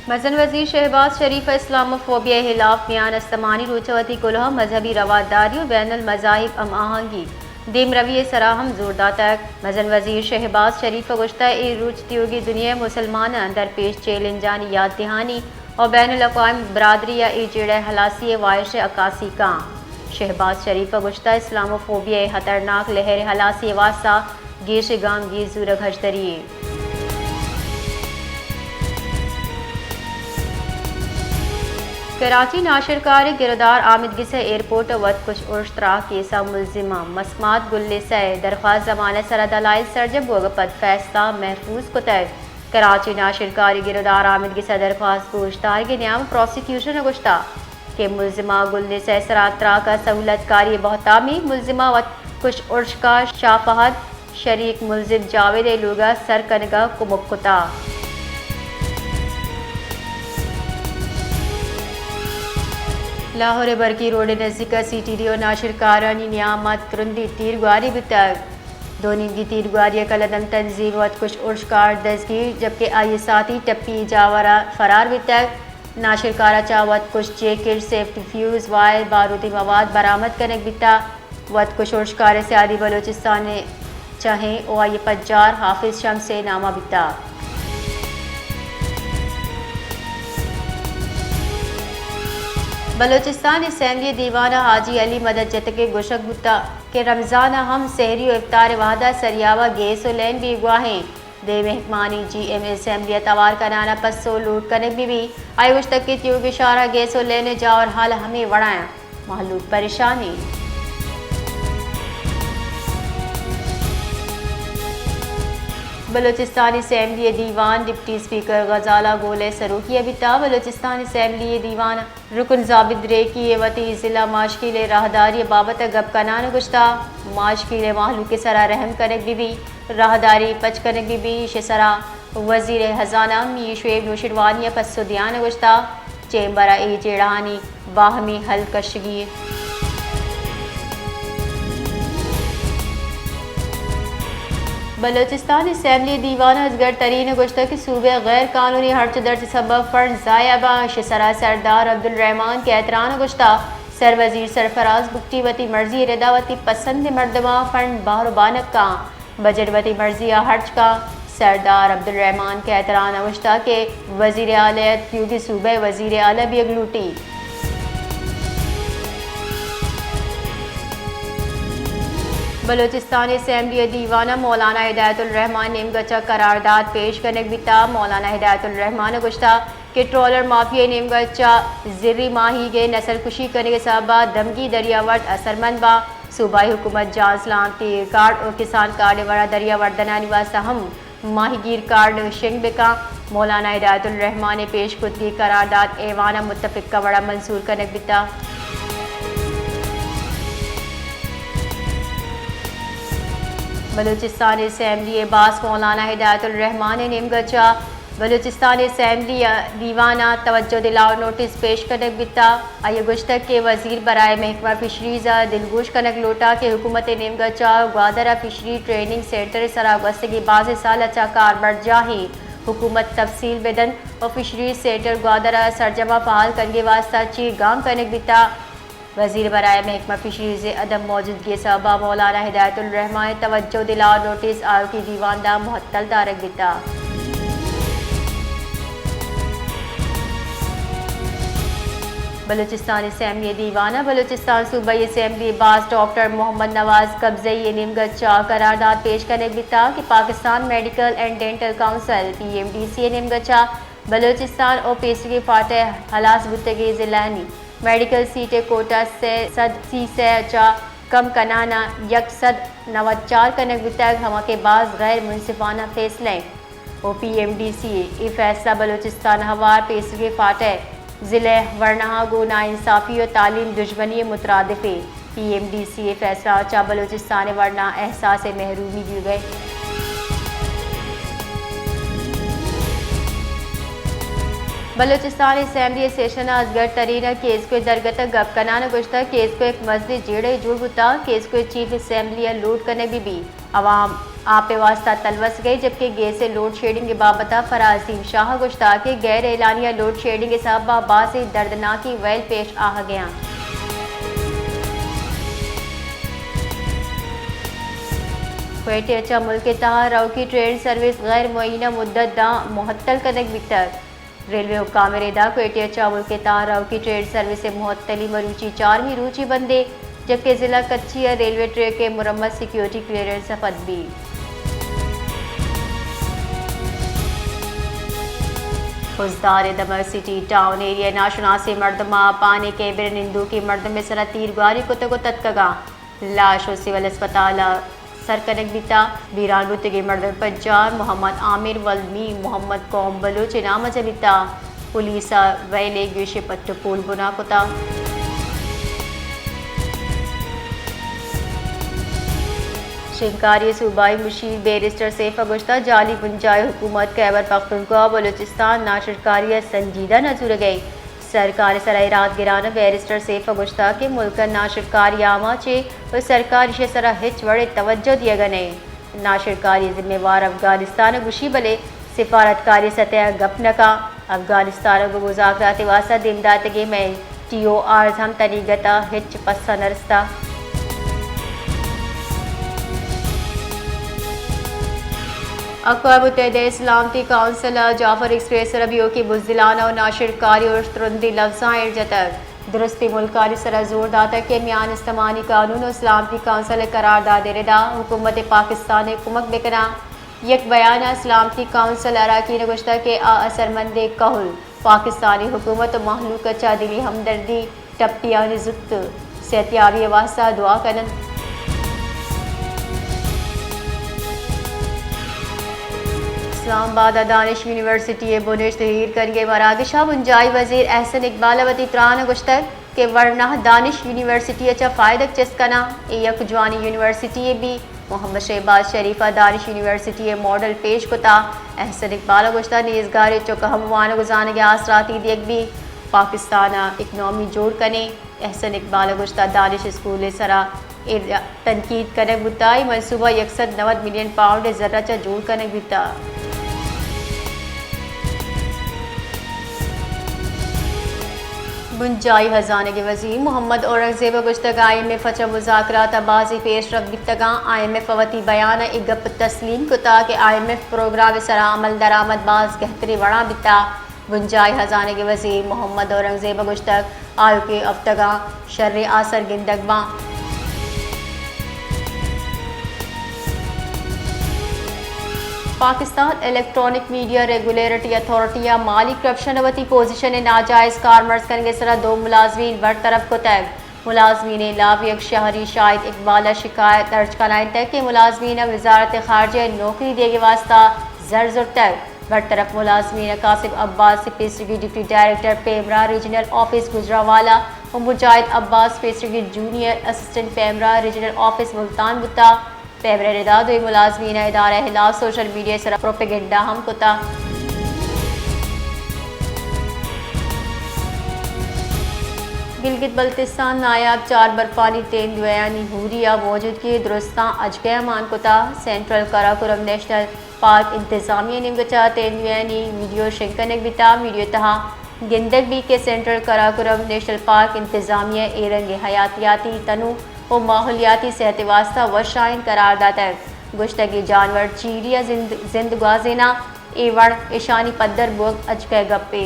مزن وزیر شہباز شریف ء اسلاموفوبیا ء ہلاف میان استمانی روچ ء وتی کلوہ، مذہبی رواداری و بین المذاہب ہم آہنگی دیمروی ء سرا ہم زور داتگ۔ مزن وزیر شہباز شریف ء گوشتہ، اے روچ تیوگیں دنیا ء مسلماناں درپیش چیلنجانی یات دہانی و بین الاقوامی برادری ء اے جیڑہ ء ہلاسی ء واہش ء عکاسی کاں۔ شہباز شریف ء گوشتہ، اسلاموفوبیا ء ہترناک لہر ء ہلاسی ء واستہ گیش گامگیج زورگ ہژدری انت۔ کراچی ناشرکار گرودار آمدگس ء ایئرپورٹ ء وتکش ارش تراک کیس ء ملزماں مسمات گل لیسہ ء درخواست زمانت سرا دلائل سرجم بوگ ء پد فیصلہ محفوظ کتگ۔ کراچی ناشرکاری گرودار آمدگس ء درخواست گوشدارگ ء نیام پراسیکیوشن ء گوشتہ کہ ملزماں گل لیسہ ء سرا تراک ء سہولت کاری ء بہتامی ملزماں وتکش ارشکا شاہ فہد شریک ملزم جاوید ء لوگ ء سر کنگ ء کمک کتا۔ لاہور ء برکی روڈ ء نزیک ء سی ٹی ڈی و ناشرکارانی نیام ء ترندی تیرگواری بیتگ۔ دو نیمگی تیرگواری ء کلدم تنظیم وتکش ارشکار دزگیر، جبکہ آئی ء ساتھی ٹپی جاور ء فرار بیتگ۔ ناشرکار ء چہ وتکش جیکٹ، سیفٹی فیوز، وائر، باروتی مواد برآمد کنگ بیتگ۔ وتکش ارشکار ء سیادی بلوچستان ء چہ ایں و آئی ء پجار حافظ شمس ء نام ء بیتگ۔ بلوچستان اسمبلی دیوان ء حاجی علی مدد جتگ ء گوشگ بوتگ کہ رمضان ء ہم سحری و افطار ء وہد ء سریاب ء گیس و لین بیگواہ انت۔ دیم مہکمانی جی ایم اسمبلی ء توار کنان ء پسو لوٹ کنگ بہ بیت۔ آئی ء گوشتگ کہ تیوگیں شہر ء گیس و لین ء جاور حال ہمے وڑ ء انت۔ مہلوک پریشان انت۔ بلوچستان اسمبلی ء دیوان ڈپٹی اسپیکر غزالہ گول ء سروکی ء بیتگ۔ بلوچستان اسمبلی ء دیوان ء رکن زابد ریکی ء وتی ضلع ماشکیل ء راہداری ء بابت ء گپ کنان ء گوشتگ، ماشکیل ء مہلوک ء سرا رحم کنگ بہ بیت، راہداری پچ کنگ بہ بیت، ایشی ء سرا وزیر خزانہ میر شعیب نوشیروانی ء پسو دیان ء گوشتگ، چیمبر ء اے جیڑہانی باہمی حل کشگی انت۔ بلوچستان اسمبلی دیوان ء اصغر ترین ء گوشتگ کہ صوبہ ء غیر قانونی ہرچ ء درچ ء سبب فنڈ ضائع باں، ایشی ء سرا سردار عبدالرحمان کہتران ء گوشتگ، سر وزیر سرفراز بگٹی وتی مرضی ء ردا وتی پسند ء مردماں فنڈ بہر و بانگ کاں۔ بجٹ وتی مرضی ء ہرچ کاں۔ سردار عبدالرحمان کہتران ء گوشتگ کہ وزیر اعلی ء تیوگیں صوبہ ء وزیر اعلی بیگ لوٹیت۔ بلوچستان اسمبلی ء دیوان ء مولانا ہدایت الرحمان نیمگ ء چہ قرارداد پیش کنگ بیتگ۔ مولانا ہدایت الرحمان ء گوشتگ کہ ٹرالر مافیا ء نیمگ ء چہ زری ماہیگ ء نسل کشی کنگ ء سبب ء دمگی دریاورد اثرمند باں۔ صوبائی حکومت جان سلامتی کارڈ و کسان کارڈ ء وڑا دریاوردنانی واستہ ہم ماہیگیر کارڈ شنگ بکن۔ مولانا ہدایت الرحمان ء پیش کتگی قرارداد ایوان ء متفقہ وڑا منظور کنگ بیتگ۔ بلوچستان اسمبلی ء باس مولانا ہدایت الرحمان ء نیمگ ء چہ بلوچستان اسمبلی ء دیوان ء توجہ دلاؤ نوٹس پیش کنگ بیتگ۔ آئی ء گوشتگ کہ وزیر برائے محکمہ فشریز ء دلگوش کنگ لوٹاں کہ حکومت ء نیمگ ء چہ گوادر ء فشری ٹریننگ سینٹر ء سرا گوستگیں بازیں سال ء چہ کاربرجاہیں حکومت تفصیل بہ دنت و فشریز سینٹر گوادر ء سرجم ء فعال کنگ ء واستہ چی گام کنگ بیتگ۔ وزیر برائے محکمہ فشریز ء عدم موجودگی ء سبب ء مولانا ہدایت الرحمان ء توجہ دلاؤ نوٹس آروکی دیوان داں معطل دارگ بیتگ۔ بلوچستان اسمبلی ء دیوان ء بلوچستان صوبائی اسمبلی ء باس ڈاکٹر محمد نواز کبزئی ء نیمگ ء چہ قرارداد پیش کنگ بیتگ کہ Pakistan medical and dental council, P M D C, ء نیمگ ء چہ بلوچستان ء پیسریگیں فاٹہ ء ہلاس بوتگیں ضلعانی میڈیکل سیٹ ء کوٹہ ء سئے سد سی سئے ء چہ کم کنان ء یک سد نود چار کنگ بوتگ، ہما کہ باز غیر منصفانہ فیصلہ انت و پی ایم ڈی سی ء اے فیصلہ بلوچستان ء ہوار پیسریگیں فاٹہ ء ضلع ورناہاں گوں ناانصافی و تعلیم دژمنی ء مترادف انت۔ پی ایم ڈی سی ء فیصلہ ء چہ بلوچستان ء ورنا احساس ء محرومی دیگ ء بلوچستان اسمبلی ءِ سیشن ءَ اصغر ترین ءَ کیسکو ءِ درگت ءَ گپ کنان ءَ گوشتگ، کیسکو یک مزنیں جیڑہ ئے جوڑ بوتگ، کیسکو ءِ چیف اسمبلی ءَ لوڈ کنگ بہ بیت، عوام آپ ءِ واستہ تلوسگ ءَ، جبکہ گیس ءِ لوڈ شیڈنگ ءِ بابت ءَ فرح عظیم شاہ ءَ گوشتگ کہ غیر اعلانیہ لوڈ شیڈنگ ءِ سبب ءَ بازیں دردناکیں ویل پیش آہگ ءَ اَنت۔ کوئٹہ ءَ چہ ملک ءِ تہا روکی ٹرین سروس غیر معینہ مدت داں معطل کنگ بیتگ۔ ریلوے حکام ءِ ردا کوئٹہ ءَ چہ ملک ءِ تہا روکی ٹرین سروس ءِ معطلی مروچی چارمی روچی بندے، جبکہ ضلع کچھی ءَ ریلوے ٹریک ءِ مرمت سیکیورٹی کلیئرنس ءَ پد بیت۔ خضدار ءِ دمگ سٹی ٹاؤن ایریا ءِ ناشناسیں مردماں پانے کیبر ءِ نندوکیں مردم ءِ سرا تیرگواری کتگ ءُ تتکگاں۔ لاش ءُ سول اسپتال ءَ سر کنگ بیتگ۔ بیران بوتگیں مردم پجار محمد عامر ولد میر محمد قوم بلوچ ءِ نام ءَ جنیتگ۔ پولیس ءَ ویل ءِ گیشیں پٹ ءُ پول بنا کتگ۔ شنگکاری ءِ صوبائی مشیر بیرسٹر سیف ءَ گوشتگ، جعلی بنجاہی حکومت خیبر پختونخوا ءُ بلوچستان ناشرکاری ءَ سنجیدہ نہ زورگ ءَ اِنت۔ سرکار ءِ سرا اراد گران ءَ بیرسٹر سیف ءَ گوشتگ کہ ملک ءَ ناشرکاری ءِ آماچ اِنت ءُ سرکار ایشی ءِ سرا ہچ وڑیں توجہ دیگ ءَ نہ اِنت۔ ناشرکاری ءِ ذمہ وار افغانستان ءَ گوشی، بلے سفارتکاری ءِ سطح ءَ گپ نہ کنت۔ افغانستان ءَ گوں مذاکرات ءِ واستہ دیم داتگیں مئے ٹی او آرز ہم تنیگت ءَ ہچ پسہ نہ رستگ۔ اقوام متحدہ ءِ سلامتی کونسل ءَ جعفر ایکسپریس ءِ سرا بیوکیں بزدلانہ ءُ ناشرکاری ءَ ترندیں لفظاں ایر جتگ۔ درستیں ملکانی سرا زور داتگ کہ میان استمانی قانون ءُ سلامتی کونسل ءِ قرارداد ءِ ردا حکومت پاکستان ءَ کمک بکناں۔ یک بیان ءَ سلامتی کونسل ءِ اراکین ءَ گوشتگ کہ آ اثرمندیں کہول پاکستانی حکومت ءُ مہلوک ءَ چہ دلی ہمدردی ٹپیانی زوت صحتیابی ءِ واستہ دعا کن اَنت۔ اسلام آباد ءَ دانش یونیورسٹی ءِ بنہشت ءِ ایر کنگ ءِ مراگش ءَ بنجاہی وزیر احسن اقبال ءَ وتی تران ءَ گوشتگ کہ ورنا دانش یونیورسٹی ءَ چہ فائدگ چست کناں، اے یک جوانیں یونیورسٹی یے بیت۔ محمد شہباز شریف ءَ دانش یونیورسٹی ءِ ماڈل پیش کتگ۔ احسن اقبال ءَ گوشتگ، نیزگاریں چک ءَ ہم وانگ ءُ زانگ ءِ آسراتی دیگ بیت۔ پاکستان ءَ اکنامی جوڑ کنیں۔ احسن اقبال ءَ گوشتگ، دانش اسکول ءِ سرا اے تنقید کنگ بوتگ، اے منصوبہ یک سد نود ملین پاؤنڈ ءِ زر ءَ چہ جوڑ کنگ بوتگ۔ بنجاہی ہزانگ ءِ وزیر محمد اورنگزیب ءَ گوشتگ، آئی ایم ایف ءَ چہ مذاکرات ءَ بازیں پیش رفت بیتگ اَنت۔ آئی ایم ایف ءَ وتی بیان ءَ اے گپ تسلیم کتگ کہ آئی ایم ایف پروگرام ءِ سرا عمل درآمد باز گہتریں وڑا بیتگ۔ بنجاہی ہزانگ ءِ وزیر محمد اورنگزیب ءَ گوشتگ، آیوکیں ہفتگاں شریں آسر گندگ باں۔ Pakistan electronic media regulatory authority ءَ مالی کرپشن ءَ وتی پوزیشن ءِ ناجائز کارمرز کنگ ءِ سرا دو ملازمین برطرف کتگ۔ ملازمین ءِ ہلاپ یک شہری شاہد اقبال ءَ شکایت درج کنائینتگ کہ ملازمین ءَ وزارت خارجہ ءَ نوکری دیگ ءِ واستہ زر زرتگ۔ برطرف ملازمین ءَ قاسم عباس پیسریگی deputy director PEMRA regional office Gujranwala ءُ مجاہد عباس پیسریگی junior assistant PEMRA regional office Multan بوتگ۔ پیمرا ءِ ردا دوئیں ملازمین ءَ ادارہ ءِ ہلاپ سوشل میڈیا ءِ سرا پروپیگنڈا ہم کتگ۔ گلگت بلتستان نایاب چار برفانی تیندویانی ہوری ءِ موجودگی ءِ درستاں اجکہ ءَ مان کتگ۔ سینٹرل قراقرم نیشنل پارک انتظامیہ ءِ نیمگ ءَ چہ تیندویانی ویڈیو شنگ کنگ بیتگ۔ ویڈیو ءِ تہا گندگ بیت کہ سینٹرل قراقرم نیشنل پارک انتظامیہ ءَ اے رنگ ءِ حیاتیاتی تنوع ءُ ماحولیاتی صحت ءِ واستہ وشائیں قرار داتگ۔ گوشتگ، اے جانور چیری ءَ زند، زند گوازیناں، اے وڑ اشانی پدر بوگ اجکہ ءِ گپے۔